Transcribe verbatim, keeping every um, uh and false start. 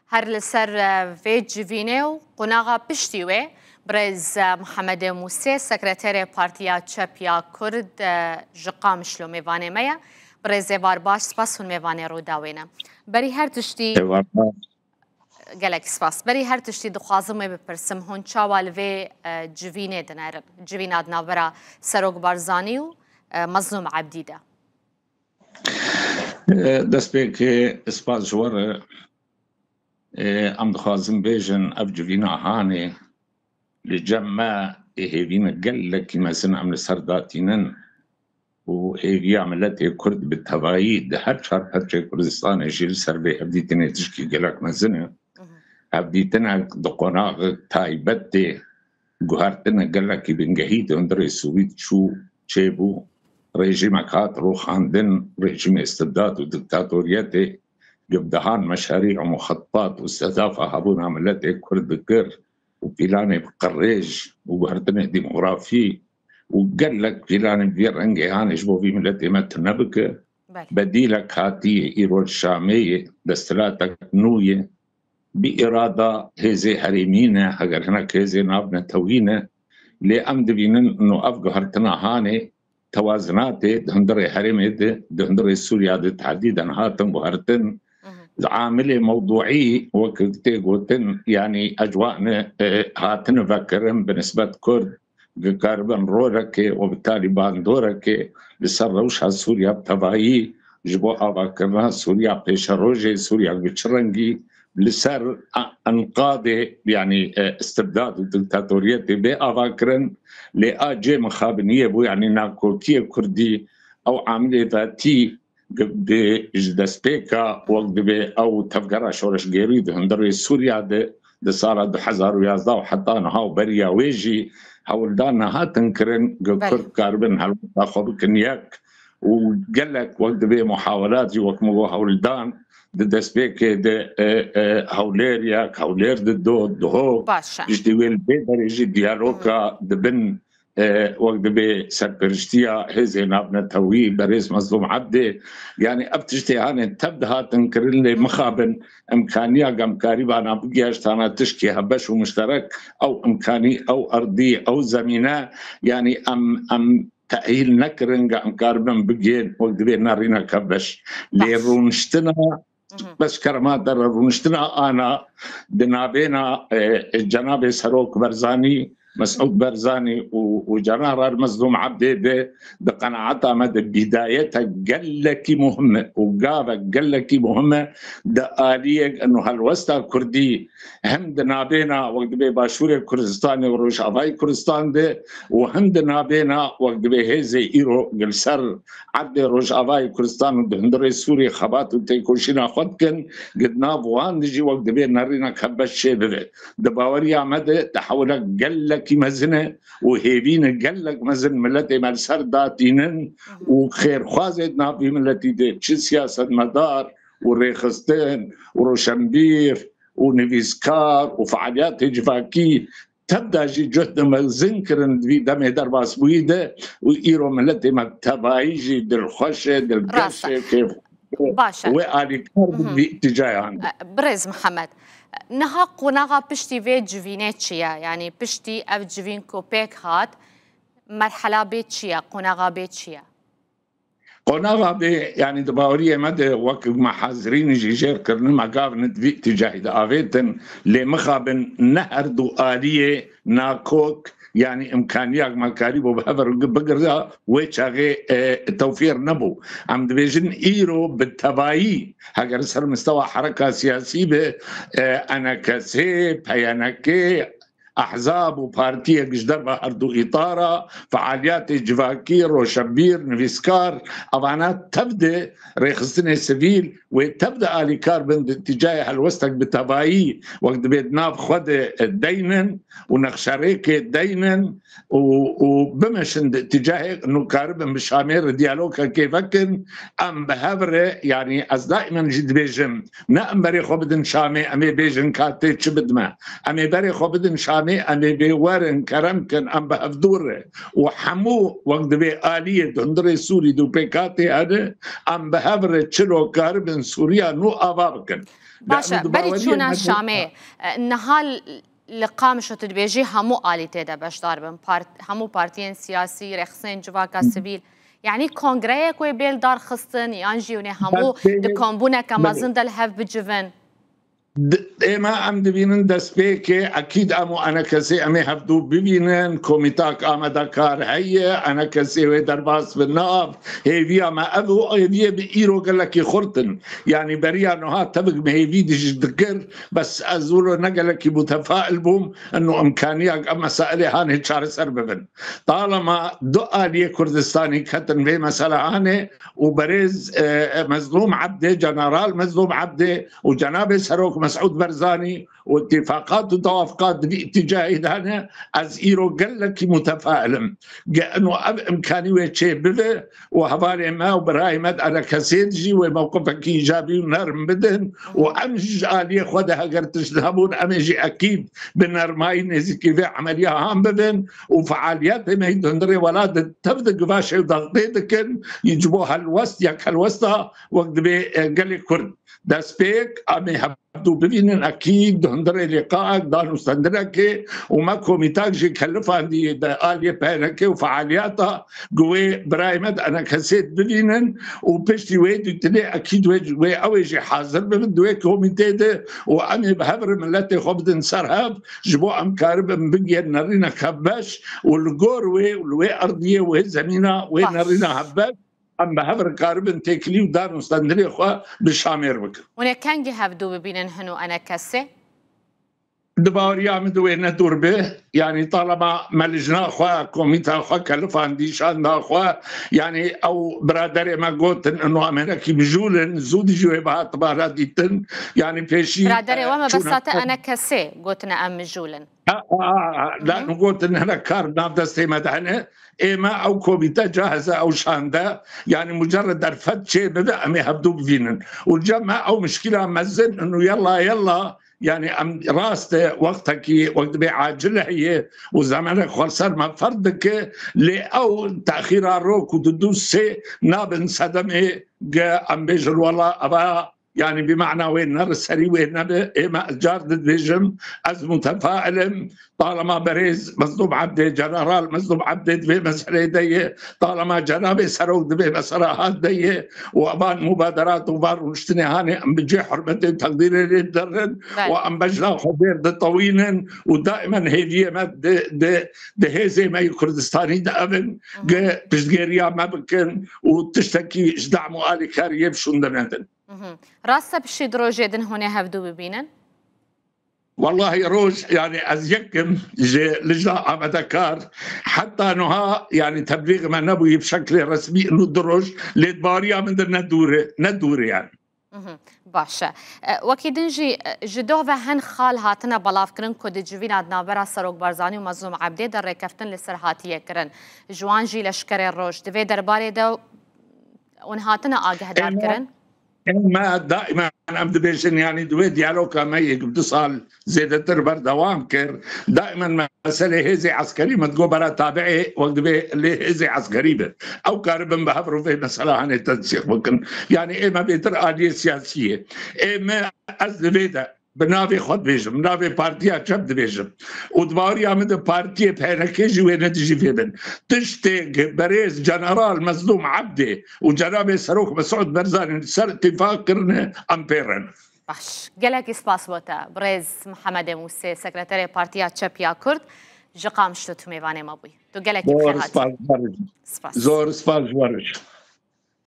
Her li ser, e, vê civînê û qonaxa piştî wê, birêz, e, Mihemedê Mûsê, sekreterê Partiya Çep ya Kurd, e, ji Qamişlo mêvanê me ye. Birêz Êvar baş, spas hûn mêvanê Rûdawê ne. Berî her tiştî, Êvar baş. Gelek spas. Berî her tiştî dixwazim wê bipirsim, hûn çawa li vê, e, civînê dinerin? Civîna di navbera Serok Barzanî û, e, Mezlûm Ebdî de. Destpêkê spas ji we re. Em dixwazin bêjin, ev civîna hanê li cem me ê hêvîne gelekî mezin em li ser datînin û hêviya miletê Kurd bi tevayî di her çar perçeyê Kurdistanê jî li ser vê hevdîtinê tişkî gelek mezin e. Hevdîtinek di qonaxek taybet tê, guhertinek gelekî bingehî di hundirê Swîd çû çêbû. Rejîmek hat rûxandin, rejîmê istibdad û diktatoriyetê, bi dehan meşarî û muxetat û sedafa hebûna miletê Kurd dikir û pîlanê bi qirêj û guhertinê demografî û gelek pîlanê bi vî rengê hanê ji bo vî miletê me tune bike. Belê. Bedîlek hatiye, îro li Şamê ye, desthilatek nû ye. Bi îrada hêzê herêmî ne, heger hinek hêzê navnetewî ne, lê em dibînin û ev guhertina hanê tewazinatê di hundirê herêmê de, di hundirê Sûriya de tehdîden hatin guhertin. Di amilê mewduî wek tê gotin, yanî ecwa ne, e, hatine vekirin bi nisbet Kurd, dikaribin rorekê û bi Talîban dorekê li ser rewşa Sûriya bi tevayî ji bo avakirina Sûriya pêşerojê, Sûriya bi çi rengî li ser a-, enqadê, yanî, e, istibdad û diktatoriyetê bê avakirin, lê a cê mixabiniyê bû, yanî nakokiyê Kurdî, ew amilê vetî, bi, ji destpêka wek dibê ew tevgera şoreşgerî di hundirê Sûriya de, di sala du hezar û yazdeh û heta niha û beriya wê jî hewldan nehatin kirin, ku Belê. Kurd karibin helwesta xwe bikin yek û gelek wek dibê muhawelat jî wek min got hewldan di destpêkê de, e, e, Hewlêr yek, Hewlêr di do, Duhok, Baş e. Piştî wê li vê derê jî diyaloga di bin e, wek dibê serperiştiya hêzê navnetewî, berêz Mezlûm Ebdê. Yanî ev tiştê hanê tev dihatin kirin, lê mixabin imkaniya gemkarîbana bigihiştana tişkî hevbeş û muşterek, ew imkanî, ew erdî, ew zemîne, yanî em, em tehîl nekirin, ge em karibin bigihên wek dibê nerînek hevbeş. Lê Baş. Rûniştina Bes kerema te re rûniştina ana di nabêna, e, cenabê Serok Barzanî, Mesûd Barzanî û, û General Mezlûm Ebdê de, di qenaeta me de bîdayete gelekî muhim e û gavek gelekî muhim e di aliyek û helwesta Kurdî hem di nabêna wek dibê Başûrê Kurdistanê û Rojavayê Kurdistan de û hem di nabêna wek dibê hêzê îro li ser erdê Rojavayê Kurdistan û di hundirê Sûriyê xebat û têkoşîna xwe dikin, di nav wan de jî wek dibê nerînek hevbeş çêbibe. Di baweriya me de tehewilek gelekî mezin e û hêvî ne gelek mezin miletê me li ser datînin û xêrxwazê di nav vî miletî de çi siyasetmedar û rêxistin û roşenbîr û nivîskar û fealiyatê civakî tev de jî cihd mezin kirin di vî demê derbasbûyî de û îro miletê me tevayî jî dilxweş e, dilgeş Rast e. e, kêf Baş e. Wê alîkar bin Mhm. vî îtîcayan. E, Birêz Mihemed, niha qonaxa piştî vê civînê çi ye? Yanî piştî ev civîn ku pêk hat, merhela bê çi ye? Qonaxa bê çi ye? Qonaxa bê, yanî di baweriyê me de wek me hazirîn jî jêr kirine, me gavine di vî îtîcahî de avêtin, lê mixabin ne her du aliyê nakok, yanî imkaniyak me karîbû bi hev re bigirda, wê çaxê, e, tewfîr nebû. Em dibêjin îro bi tevayî, heger ser mistewa hereka siyasî be, e, E N K S, P Y N K, ehzab û partiyek ji derve her du îtara, fealiyatê civakî, roşenbîr, nivîskar, evana tev de rêxistinê sivîl wê tev de alîkar bin di îtîcayê helwestek bi tevayî wek dibê di nav xwe de deynin û nexşerêkê deynin û, û bimeşin di îtîcahê nû karibin bi Şamê re diyalogekê vekin, em bi hev re, yanî ez daîmen jî dibêjim, ne em berê xwe bidin Şamê, em ê bêjin ka tê çi bidime. Em ê berê xwe bidin Şamê, em ê bê werin, kerem kin, em bi hev dû re. Û hemû wek dibê aliyê di hundirê Sûrî de û pêkhatê hene, em bi hev re çilo karibin Sûriya nû ava bikin. Baş e, berî çûna Şamê, e, niha li Qamişlo tu dibêjî hemû alî tê de beşdar bin, part-, hemû partiyên siyasî, rêxistinên civaka sivîl. Yanî kongreyek wê bê li dar xistin, yan jî hûn ê hemû di kombûneke mezin de li hev bicivin? Ême em dibînin destpêkê, ekîd em û enekesê em ê hevdû bibînin, komîtak amadekar heye, enekesê wê derbas bi nav, hêviya me ev û hêviyê bi îro gelekî xurt in. Yanî beriya niha tevik me hêvî dijî dikir, bes ez wilo ne gelekî mutefa'il bûm, ino imkaniya em mesailê hanê çareser bibin. Talema du aliyê Kurdistanî ketin vê mesele hanê û berêz, e, Mezlûm Ebdê, General Mezlûm Ebdê û Cenabê Serok Mesûd Berzanî û îtîfaqat û tewafqat di vî îtîcahî de hene, ez îro gelekî mutefail im. Ge-, ino ev imkanî wê çê bibe û hevalê me û birayê me di enekesê de jî wê mewqifekî îcabî û nerm bidin û em jî ji aliyê xwe de heger tişt hebûn, em ê jî ekîd bi nermayî nêzîkî vê emeliya han bibin û fealiyetê me yî di hundirê welat de tev di givaşê û dextê dikin, yî ji bo helwest, yek helwesta wek dibê, e, gelê Kurd. Destpêk, em ê hevdû bibînin, ekîd di hundirê lîqaek, danûstendirekê û me komîtak jî kelifandî di aliyê P N K û fealiyeta ku wê birayê me di enekesê bibînin û piştî wê dîtinê ekîd wê, wê ew ê jî hazir bibin di wê komîtê de û em ê bi hev re miletê xwe bidin ser hev, ji bo em karibin bigihên nerînek hevbeş û li gor wê û li wê erdiyê, wê zemîna, wê nerîna hevbeş, em bi hev re karibin têkilî û danûstendirê xwe bi şamêr bikin. Hûn ê kengî hevdû bibînin hin û enekesê? Di baweriya min di wê ne dûr be, yanî talema me lijna xwe, komîta xwe, kelifandî, şanda xwe, yanî ew biraderê me gotin, ino em hinekî mijûl in, zû dijî wê bihat bana dîtin, yanî pêşî, Biraderê e, we me çûna besate enekesê gotine em mijûl in. Ha, ha, ha, ha. La, Hı hı. Gotin hene kar nav destê me de hene. Ê me ew komîte cahize ew şande. Yanî mucerred derfet çê bibe em ê hevdû bivînin. Û cem me ew mişkîla mezin û yella yella, yanî em rast e wextekî wek dibê acil heye û zemenek xwe ser me ferz dike, lê ew texîra rok û di du sê nabin sedemê ge em bêjin wela eva Yanî bi mana wê ne li serî wê nebe, ê me ez car dibêjim, ez mutefail im, talema berêz Mezlûm Ebdê, General Mezlûm Ebdê di vê meseleyê de ye, talema cenabê serok di vê mesela hat de ye û evan mubaderat û van rûniştinê hanê em bi cê hurmetê û teqdîrê lê diderin Belê. û em bejna xwe bêr ditewînin û daimen hêviyê me di, di, di hêzê me yê Kurdistanî de ev in, Hı hı. ge piştgêriya me bikin û tiştekî ji dam û alîkariyê bi şûnde nedin. Mhm. Rast e, piştî du rojê din hûn ê hevdû bibînin? Wellahî roj, yanî ez yek im ji lijna amadekar. Heta nuha, yanî teblîxê me nebûyî bi şeklê resmî, inu du roj, lê di baweriya min de ne dûr e, ne dûr e yanî. Mhm. Baş e. E, wekî din jî, e, ji doh ve hin xal hatine belavkirin ku di civîna di navbera Serok Barzanî û Mezlûm Ebdê de rêkeftin li ser hatiye kirin. Ji wan jî leşkerê roj. Di vê derbarê de hûn hatine agahdarkirin? Ê me, ê me daîman em dibêjin, yanî di wê diyaloga me yê ku du sal zêdetir berdewam kir, daîman meselê hêzê eskerî me digot bera tabiê wek dibê lê hêzê eskerî be. Ew karibin bi hev re vê mesela hanê tensîq bikin. Yanî ê me bêtir aliyê siyasî ye. Ê me, ez di vê de bi navê xwe dibêjim, bi navê Partiya Çep dibêjim. Û di baweriya min de partiyê P N K jî wê ne dijî vê bin. Tiştê berêz General Mezlûm Ebdê û Cenabê Serok Mesûd Barzanî li ser îtîfaq kirine, em pê re ne. Baş. Gelekî spas bo te, birêz Mihemedê Mûsê, sekreterê Partiya Çep ya Kurd, ji Qamişlo tu mêvanê me bûyî. Tu gelekî bi xêr hatî. Zor spas ji we re jî. Spas. Zor spas ji we re jî.